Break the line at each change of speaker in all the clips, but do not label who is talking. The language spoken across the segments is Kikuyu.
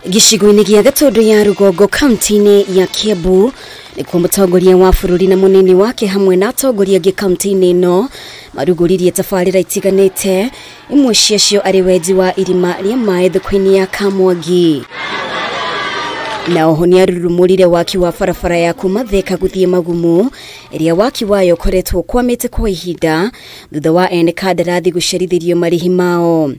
Gĩcigo-inĩ gĩa Gatũndũ ya Rũgongo kaunti-inĩ ya Kiambu nĩkuo mũtongoria wa bũrũri na mũnini wake hamwe na atongoria angĩ kaunti-inĩ ĩno marugũririe tabarĩra itiganĩte, imwe ciacio arĩ wenji wa irima rĩa maĩ thoko-inĩ ya Kamwangi. Na oho nĩarurumũrire waki wa barabara ya kuma Thika gũthiĩ Magumu ĩrĩa waki wayo ũkoretwo ũkwamĩte kwa ihinda thutha wa ene kandarathi gũcerithĩrio marĩhi mao.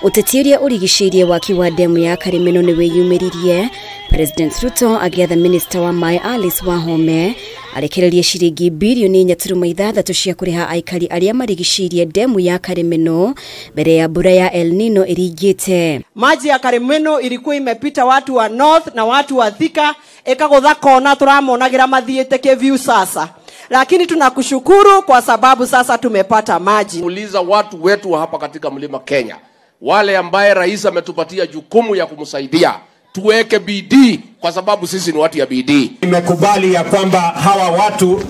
Ũteti ũrĩa ũrigicĩirie waki wa demu ya Karĩmĩno nĩ wĩyumĩririe, President Ruto agĩatha Minister wa maĩ Alice Wahome arekererie ciringi birioni 4.6 cia kũrĩha aikari arĩa marigicĩirie demu ya Karĩmĩno mbere ya mbura ya El Nino ĩringĩte.
Maji ya Karĩmĩno ilikuwa imepita watu wa North na watu wa Thika ikagũtha kona tũramonagira mathiĩte kĩview sasa. Lakini tunakushukuru kwa sababu sasa tumepata maji.
Uliza watu wetu hapa katika mlima Kenya, wale ambaye rais ametupatia jukumu ya kumsaidia, tuweke bidii kwa sababu sisi ni watu ya bidii.
Nimekubali ya kwamba hawa watu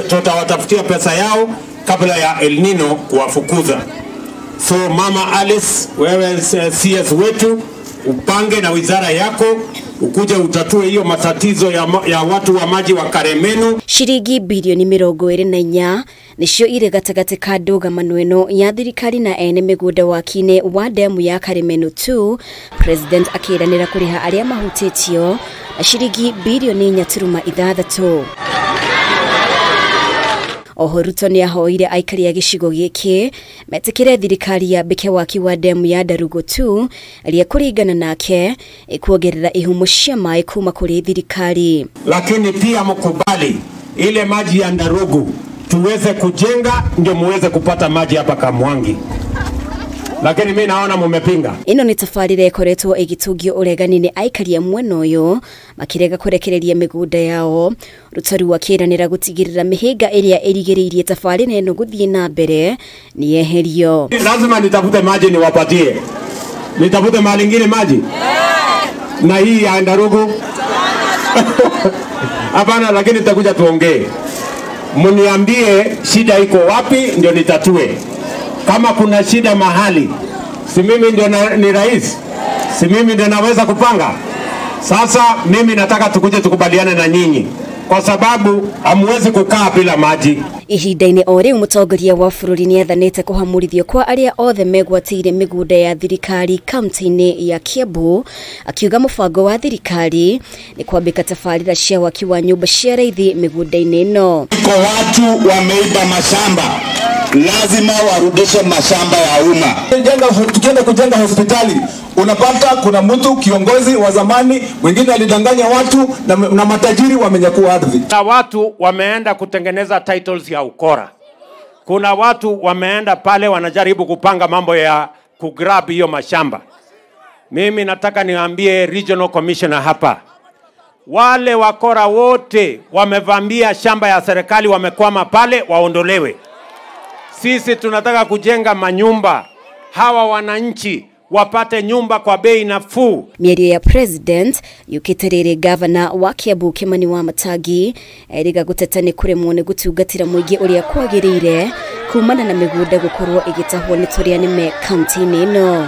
tutawatafutia pesa yao kabla ya El Nino kuwafukuza. So Mama Alice, wewe CS wetu, upange na wizara yako ukuje utatue hiyo matatizo ya watu wa maji wa Karemeno.
Shiringi bilioni 24 nicio irĩ gatagatĩ ka ndũgamano ĩno ya thirikari na ene mĩgũnda waki-inĩ wa demu ya Karemeno 2. President akĩranĩra kũrĩha arĩa mahutĩtio na shiringi bilioni 4.6. Oho Ruto nĩahoire aikari a gĩcigo gĩkĩ metĩkĩre thirikari yambĩke waki wa demu ya Ndarugo 2 ĩrĩa kũringana nake ĩkuongerera ihumo cia maĩ kuma kũrĩ thirikari.
Lakini pia mkubali ile maji ya Ndarugu tuweze kujenga ndio muweze kupata maji hapa Kamwangi. Lakini mimi naona mumepinga.
Ino ni tabarĩra ĩkoretwo ĩgĩtungio ũregani nĩ aikari a mwena ũyũ makĩrega kũrekereria mĩgũnda yao. Ruto rĩu akĩranĩra gũtigĩrĩra mĩhĩnga ĩrĩa ĩrigĩrĩirie tabarĩra ĩno gũthiĩ na mbere nĩ yeherio.
Lazima nitafute maji niwapatie. Nitafute mahali ingine maji. Na hii ya Ndarugu. Hapana, lakini tutakuja tuongee. Mniambie shida iko wapi ndio nitatue. Kama kuna shida mahali, si mimi ndio ni rais, si mimi ndio naweza kupanga. Sasa mimi nataka tukuje tukubaliane na nyinyi kwa sababu hamuwezi kukaa bila maji.
Ihinda-inĩ o rĩu mũtongoria wa bũrũri nĩathanĩte kũhamũrithio kwa arĩa othe megwatĩire mĩgũnda ya thirikari kaunti-inĩ ya Kiambu, akiuga mũbango wa thirikari nĩ kwambĩka tabarĩra cia waki wa nyũmba cia raithi mĩgũnda-inĩ ĩno.
Kwa watu wameiba mashamba, lazima warudishe mashamba ya umma.
Tukienda kujenga hospitali, unapata kuna mtu kiongozi wa zamani mwingine alidanganya watu na matajiri wamenyakua ardhi.
Kuna watu wameenda kutengeneza titles ya ukora. Kuna watu wameenda pale wanajaribu kupanga mambo ya kugrab hiyo mashamba. Mimi nataka niambie regional commissioner hapa, wale wakora wote wamevamia shamba ya serikali, wamekwama pale, waondolewe. Sisi tunataka kujenga manyumba, hawa wananchi wapate nyumba kwa bei nafuu.
Mĩario ya President yũkĩte rĩrĩ gavana wa Kiambu Kimani Wamatangi erĩga gũteta nĩ kũremwo nĩ gũtungatĩra mũingĩ ũrĩa kwagĩrĩire kumana na mĩgũnda gũkorwo ĩgĩtahwo nĩ tũrĩa nĩme kaunti-inĩ ĩno.